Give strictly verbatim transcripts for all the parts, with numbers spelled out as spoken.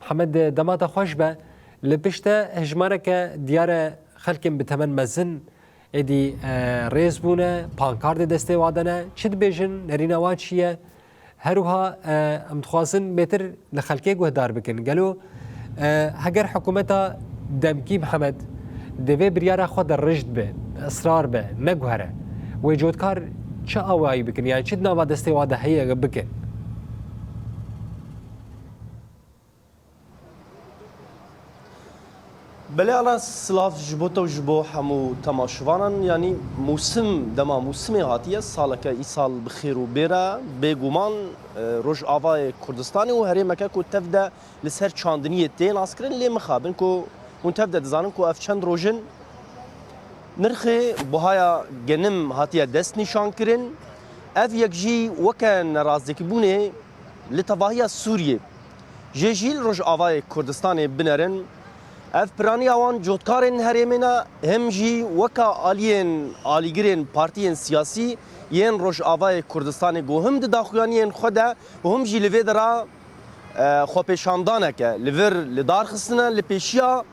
Hemed, dema te xweş be. Li pişt te hejmareke diyar e xelkên bi temen mezin êdî, e, rêz bûne, pankardê destê wa de ne. Çi dibêjin, nerîna wan çi ye? Her wiha, e, em dixwazin bêtir li xelkê guhdar bikin. Gelo, e, heger hikûmeta demkî, Mihemed, di vê biryara xwe de rijd be, israr be, neguhere, wê cotkar çi awayî bikin? Yani çi di nava destê wa de heye bikin? Belê Aras, silav ji bo te û ji bo hemû temaşivanan. Yanî mûsim, dema mûsimê hatiye, saleke îsal bi xêr û bêr e. Bêguman, e, Rojavayê Kurdistanê û herêmeke ku tev de li ser çandiniyê tê naskirin, lê mixabin ku hûn tev de dizanin ku ev çend roj in nirxê buhaya genim hatiye destnîşankirin. Ev yek jî weke nerazîkbûnê li tevahiya Sûriyê jê jî li Rojavayê Kurdistanê binerin. Ev piraniya wan cotkarên herêmê ne, him jî weka aliyên alîgirên partiyên siyasî yên Rojavayê Kurdistanê ku him di daxuyaniyên xwe de û him jî li vê dera, e, xwepêşandaneke li vir li dar xistine li pêşiya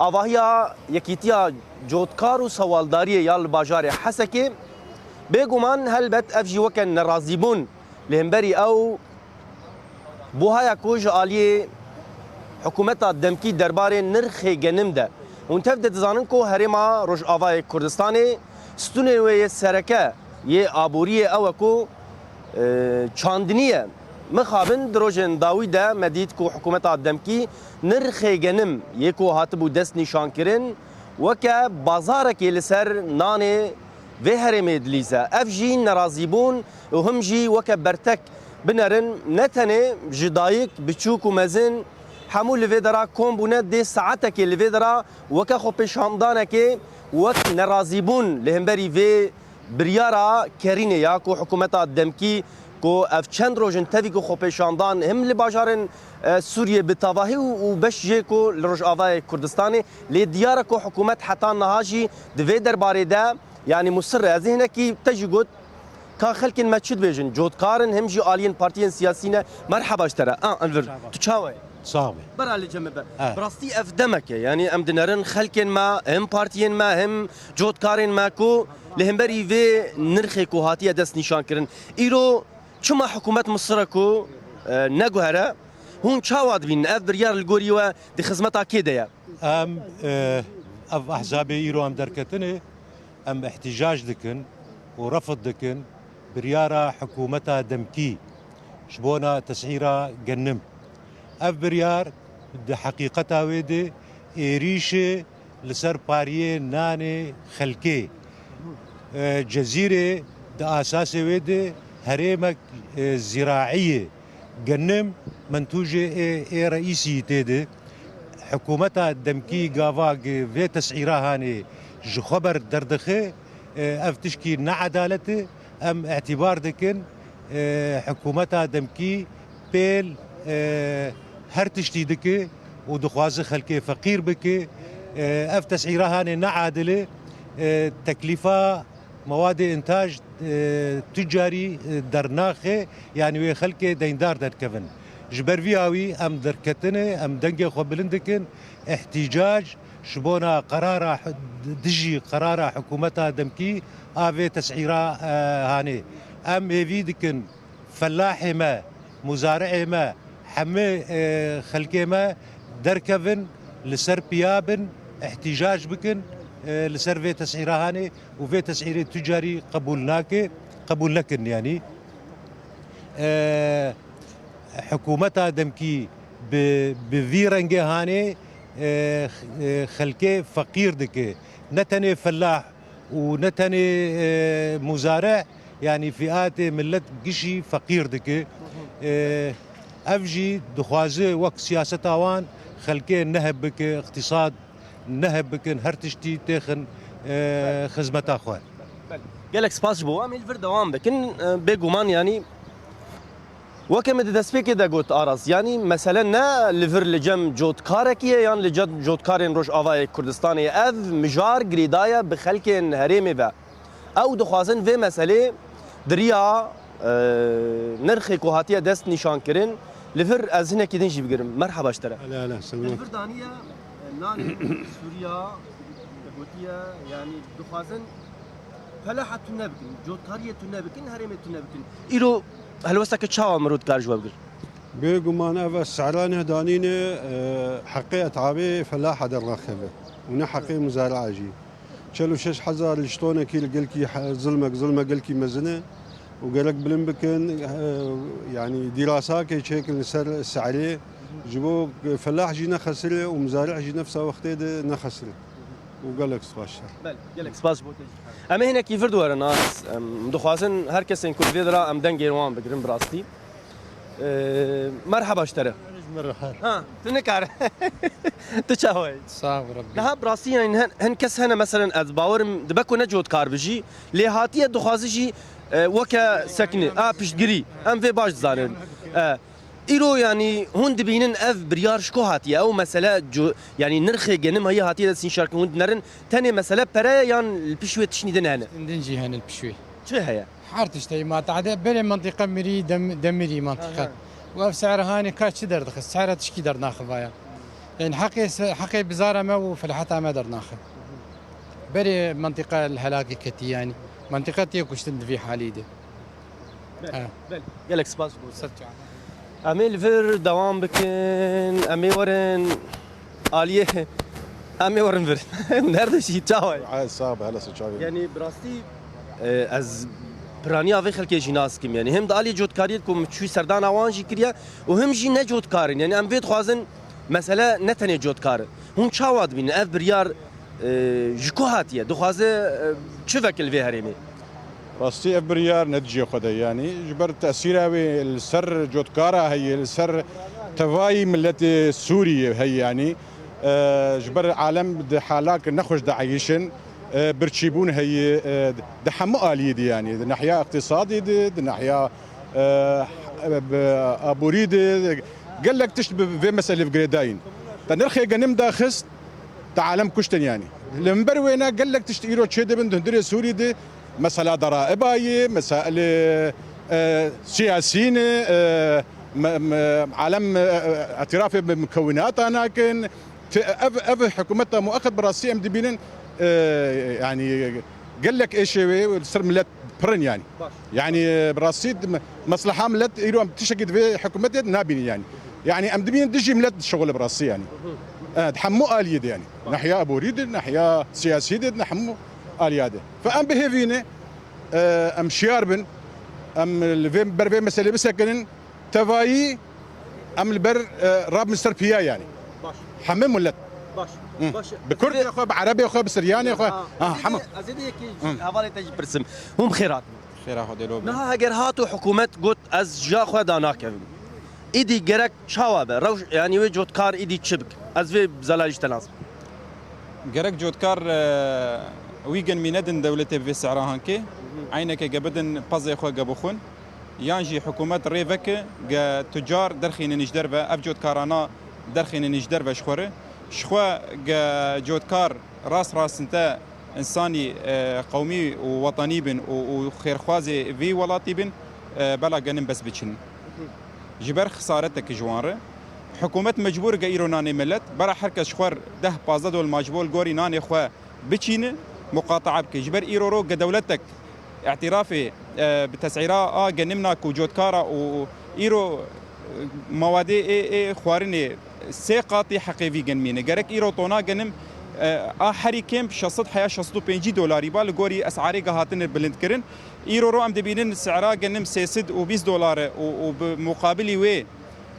avahiya Yekîtiya Cotkar û Sewaldariyê ya li bajarê Hesekê. Bêguman helbet ev jî weke nerazîbûn li hemberî ew buhaya ku ji aliyê hikûmeta demkî derbarê nirxê genim de. Hûn tev de dizanin ku herêma Rojavayê Kurdistanê stûnên wê yê sereke yê aboriyê ew e ku, e, çandinî ye. Mixabin di rojên dawî de me dît ku hikûmeta demkî nirxê genim yê ku hatibû dest nîşankirin weke bazarekê li ser nanê vê herêmê dilîze. Ev jî nerazîbûn û him jî weke bertek binerin, ne tenê ji dayik, biçûk û mezin hemû li vê dera kom bûne. Dê saetekê li vê dera weke xwepêşandanekê, wek nerazîbûn li hemberî vê biryara kerînê ya ku hikûmeta demkî ku ev çend roj in tevî ku xwepêşandan him li bajarên, e, Sûriyê bi tevahî û, û beş jê ku li Rojavayê Kurdistanê, lê diyar e ku hikûmet heta niha jî di vê derbarê de, yanî musir e. Ez ê hinekî te jî got, ka xelkên me çi dibêjin? Cotkar in, him jî aliyên partiyên siyasî ne. Merheba ji te re. A, Enver, tu çawa yî? Sax be. Bera li cem me be. He. Bi rastî ev demek e. Yanî em dinerin xelkên me, him partiyên me, him cotkarên me ku li hemberî vê nirxê ku hatiye dest nîşan kirin. Îro çima hikûmet misir e ku, e, neguhere? Hûn çawa dibînin? Ev biryar li gorî we di xizmeta kê de ye? Em, e, ev ehzabê îro em derketinê, em îhtîcac dikin û refd dikin biryara hikûmeta demkî ji bona tesîra genim. Ev biryar di heqîqeta wê de êrîşê li ser pariyê nanê xelkê. E, Cezîrê di asasê wê de herêmek, e, zîraî ye. Genim mentûjê ê, ê reîsî tê de. Hikûmeta demkî gava gi vê tesîra hanê ji xwe ber derdixe, e, ev tişkî needalet e. Em îtîbar dikin, e, hikûmeta demkî pêl, e, her tiştî dike û dixwaze xelkê feqîr bike. E, ev tesîra hanê neadil e. E, teklîfa mewadê întaj, e, tucarî, e, dernaxe, yanî wê xelkê deyndar derkevin. Ji ber vî awî em derketine, em dengê xwe bilind dikin, îhtîcac ji bona qerara hi-, dijî qerara hikûmeta demkî a vê tesîra, e, hanê. Em hêvî dikin, felahê me, muzari'ê me, hemî, e, xelkê me derkevin, li ser piya bin, îhtîcac bikin, e, li ser vê tesîra hanê û vê tesîrê tucarî qebûl nake, qebûl nekin, yanî. E, hikûmeta demkî bi, bi vî rengê hanê, e, e, xelkê feqîr dike. Ne tenê felah û ne tenê, e, muzare, yanî fîatê millet gişî feqîr dike. E, ev jî dixwaze wek siyaseta wan xelkê neheb bike, îqtîsad neheb bikin, her tiştî têxin, e, xizmeta xwe. Gelek spas ji bo we. Em ê li vir dewam bikin. E, bêguman, yanî, weke min di destpêkê de got Aras, yanî mesele ne li vir li cem cotkarekî ye yan li cem cotkarên Rojavayê Kurdistanê ye. Ev mijar girêdayî ye bi xelkên herêmê ve. Ew dixwazin vê meselê di riya, e, nirxê ku hatiye dest nîşan kirin, Li vir ez hinekî din jî bigirim. Merhaba ji te re. Hele hele, Li selamet. Vir daniye, e, nanê Sûriya, gotiye, yanî dixwazin felaha tune bikin, cotkariyê tune bikin, herêmê tune bikin. Îro helwesteke çawa mirov dikar ji we bigir? Bêguman ev sehra neh danîne, e, heqê etabê felaha dernaxeve û ne heqê muzari'a jî. Çel û şeş hezar li ji tonekî li gelkî he-, zilmek, zilme gelkî mezin e û gerek bilind bikin, e, yanî dîrasakê çêkin li ser sehrê, ji bo felah jî nexesire û muzari'a jî nefsa wextê de nexesire. Û gelek spas ji te. Belê, gelek spas ji bo te jî. Em ê hinekî vir diwerin, em dixwazin her kesên ku li vê dira em dengê wan bigirin bi rastî. Ee, merhaba ji te re. Merhaba. Ha, tu nikare. Tu çawa yî? Sağ ol Rabbi. Niha bi rastî, yanî hin, hin kes hene, meselen, ez bawerim dibe ku ne cotkar bi jî, lê hatiye dixwazi jî, e, weke sekinî, a, piştgirî. Em vê baş dizanin. E, îro, yanî hûn dibînin ev biryar ji ku hatiye? Ew mesele co-, yanî nirxê genim heyî hatiye destnîşarkirin, hûn dinerin tenê mesele pere ye yan li pişt wê tiştî din hene? Din jî hene li pişt wê. Çi heye? Her tiştê ma tade berê mentiqe mirî dem-, demirî mentiqe. Aha. Û ev sehra hanê ka çi derdixist? Sehra tişkî dernaxivaya. Yani heqê se-, heqê bizara me û felaheta me dernaxi. Berê mentiqe li helakê ketî yani. Mentiqe tê kuştin di vî halî de. Belê, Ha. belê. Gelek spas ji bo te. Ser çavan. Em ê li vir dewam bikin, em ê werin aliyê, em ê werin vir. Nerede şî, çawa ye? Ay, sağ ol, hele se çavê. Yani bi rastî, e, ez piraniya vê xelkê jî nas dikim. Yani hem di aliyê cotkariyê ku min çûyî serdana wan jî kiriye û hem jî ne cotkar in. Yani em vê dixwazin mesele ne tenê cotkar e. Hûn çawa dibînin? Ev biryar, e, ji ku hatiye? Dixwaze, e, çi veke li vê herêmê? Rastî ev biryar ne di cihê xwe de, yanî ji ber tesîra wê li ser cotkara heye, li ser tevayî miletê Sûriyê heye, yanî, e, ji ber alem di halak nexweş de eyişin, e, birçîbûn heye, e, di hemû aliyê de, yanî di nehiya iqtîsadê de, di nehiya, e, bi aborî de, gelek tişt bi vê meselê bi girêdayîn. Te nirxê genim daxist, te alem kuştin yanî. Li min ber wêne gelek tişt îro çêdibin di hundirê Sûrî de, mesela deraiba ye, mesailê, e, siyasî ne, e, me, me, alem, e, e, îtirafê bi mukewinata nakin. Te, ev, ev hikûmeta muqet bi rastî em dibînin, e, yanî gelek êşê wê li ser milet pir in yanî. Baş. Yanî, e, bi rastî me-, mesleha milet îro em tiştekî di vê hikûmetê de nabînin yanî. Yanî em dibînin dijî milet dişixule bi rastî yanî. E, di hemû aliyê de yanî. Baş. Nehiya aborî de, nehiya siyasî de, ne hemû aliya de. Fe em bihêvî ne, e, em şiyar bin, em li vê, ber vê meselê bisekinin, tevayî em li ber, e, rabin ser piya yanî. Baş. Hemî milet. Baş. Hı. Baş. Bi Kurdê xwe, bi Erebê xwe, bi Siryanê xwe. Ha, ha, ez ê hemû. Dê, ez ê dê yekê Hı. hevalê te jî pirsim. Hûn bi xêr hatin. Xêra Xwedê lo be. Niha heger hat û hikûmet got, ez ji ya xwe danakevim. Îdî gerek çawa be? Rewş, yanî wê cotkar îdî çi bike? Ez vê zelalî ji te nas bikim. Gerek cotkar, e, wî genmî nedin dewletê bi vê sehra hankê. Eyneke ge bidin pezê xwe ge bixwin. Yan jî hikûmet rê veke ge tucar derxînin ji derve, ev cotkarana derxînin ji derve ji xwe re. Ji xwe ge cotkar rast rastinte însanî, e, qewmî û wetenî bin û, û xêrxwazê vî welatî bin, e, bela genim bes biçin. Ji ber xisareteke ji wan re. Hikûmet mecbûr ge îro nanê milet, bera her kes ji xwe re deh pazdeh dolma ji bo li gorî nanê xwe biçîne, muqataa bike. Ji ber îro ro ge dewletek îtirafê, e, bi tesîra a genim nake û cotkara û, û îro, e, mewadê ê, ê xwarinê sê qatî heqê vî genimî ne. Gerek îro tona genim, e, a herî kêm şeş sed heya şeş sed û pêncî dolarî ba li gorî esarê ge hatine bilindkirin. Îro ro em dibînin sera genim sê sed û bîst dolar e û, û bi muqabilî wê,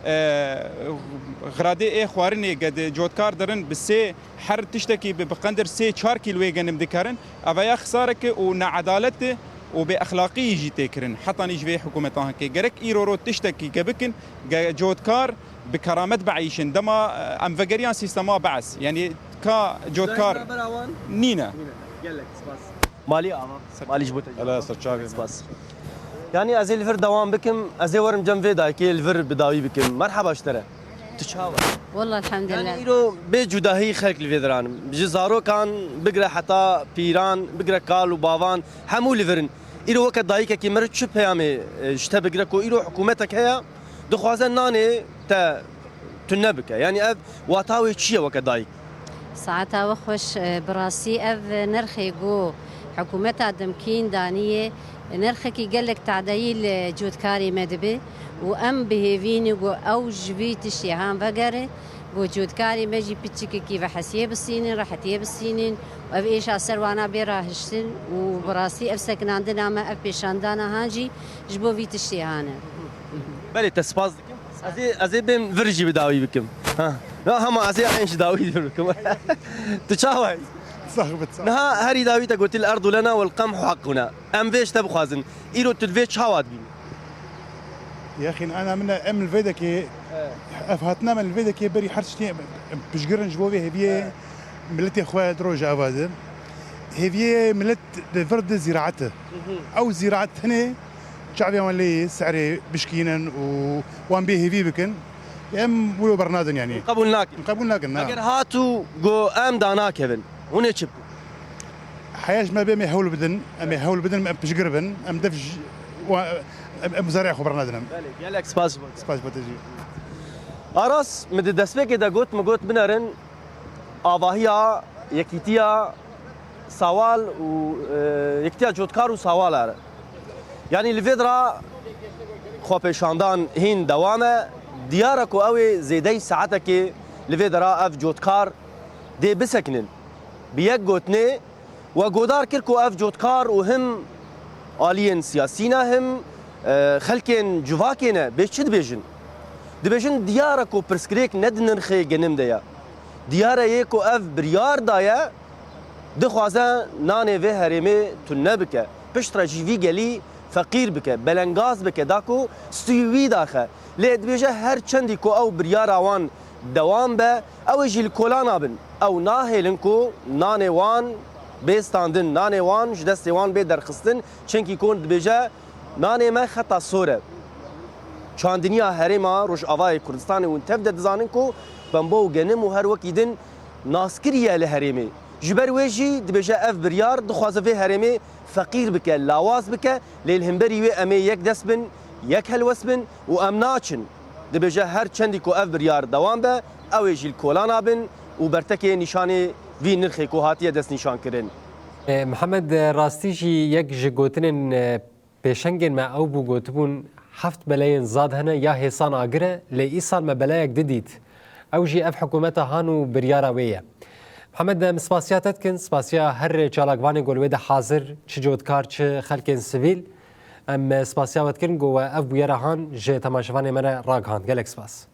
e, xiradê ê xwarinê ge di cotkar dirin bi sê, her tiştekî bi, bi qendir sê çar kîloyê genim dikerin. Ev ya xisareke û needalet e û bêexlaqî jî tê kirin. Hetanî ji vê hikûmetan heke gerek îro ro tiştekî ge bikin, ge cotkar bi keramet bieyşin. Dema, e, em vegeriyan sîstema Bees. Yanî ka cotkar Zehra bera wan? Nîne. Nîne. Gelek spas. Malî ava. Malî ji bo te. Hele ser çavê me. Spas. Yanî ez ê li vir dewam bikim, ez ê werim cem vê dayikê li vir bi dawî bikim. Merhaba ji te re. Tu çawa? Wallah elhamdülillah. Yanî îro bê cudahî xelk li vê diranin. Ji zarokan bigire heta pîran, bigire kal û bavan, hemû li vir in. Îro weke dayikekî meriv çi peyamê, e, ji te bigire ku îro hikûmetek heye, dixwaze nanê te tune bike. Yanî ev wata wê çi ye weke dayik? Saeta we xweş, e, bi rastî ev nirxê ku hikûmeta demkîn daniyê, nirxekî gelek tadeyî li cotkarê me dibe û em bi hêvî ne ku ew ji vî tiştê han vegere, ku cotkarê me jî piçikekî vehesiyê bistînin, rehetiyê bistînin û ev êşa ser wana bê rahiştin û bi rastî ev sekinandina me, ev pêşandana han jî ji bo vî tiştê han e. Belê, te spas dikim. Ez ê, ez ê bêm vir jî bi dawî bikim. Ha. Na, hema ez ê eyn ji dawî vir bikim. Tu çawa yî? Sax bit, sax. Niha herî dawî te gotî, "El erdu lena wel qemhu haqquna." Em vê ji te bixwazin. Îro tu vê çawa dibînî? Yaxîn ana min em li vê dekê, ev hatina min li vê dekê berî her tiştî em piştgirin ji bo vê hêviyê miletê xwe di rojava de. Hêviyê milet di vir di zîraet e. Ew zîraet tenê çavê wan lê serê bişkînin û wan bê hêvî bikin. Em wilo bernadin yanî. Qebûl nakin. Qebûl nakin, na. Eger hat û go em danakevin, hûn ê çi bikin? Heya ji me bê em ê hewl bidin, em ê hewl bidin, em piştgir bin, em dev ji, wa, em, em zarê xwe bernadin em. Belê, gelek spas ji bo te. Spas bo te jî. Aras, min di destpêkê de got, min got binerin avahiya, yekîtiya Sawal û, e, yekîtiya cotkar û Sawal are. Yanî li vê dira xwepêşandan hîn dewam e. Diyar e ku ew ê zêdeyî saetekê li vê dira ev cotkar dê bisekinin. Bi yek gotinê we godar kir ku ev cotkar û him aliyên siyasî ne, him, e, xelkên civakê ne, bê çi dibêjin? Dibêjin diyar e ku pirsgirêk ne di nirxê genim de ye. Diyar e yê ku ev biryar daye, dixwaze nanê vê herêmê tune bike, piştre jî vî gelî feqîr bike, belengaz bike, da ku stûyî wî daxe. Lê dibêje her çendî ku ew biryara wan dewam be, ew ê jî li kolana bin. Ew nahêlin ku nanê wan bê standin, nanê wan ji destê wan bê derxistin, çimkî ku dibêje, nanê me xeta sor e. Çandiniya herêma Rojavayê Kurdistanê hûn tev de dizanin ku pembo û genim û her wekî din naskirî ye li herêmê. Ji ber wê jî dibêje ev biryar dixwaze vê herêmê feqîr bike, lawaz bike, lê li hemberî wê em ê yek dest bin, yek helwest bin û em naçin. Dibêje her çendî ku ev biryar dewam be, ew ê jî li kolana bin û bertekê nîşanê vî nirxê ku hatiye destnîşankirin. E, Mihemed, e, rastî jî yek ji gotinên, e, pêşengên me ew bû, gotibûn, heft beleyên zad hene ya hêsan agir e, lê îsal me beleyek di dît. Ew jî ev hikûmeta han û biryara wê ye. Mihemed, em spasiya te dikin, spasiya her çalakvanê ku li wê de hazir, çi cotkar, çi xelkên sivîl. Em spasiya we dikin ku we ev bûyera han ji temaşevanê me re ragihand. Gelek spas.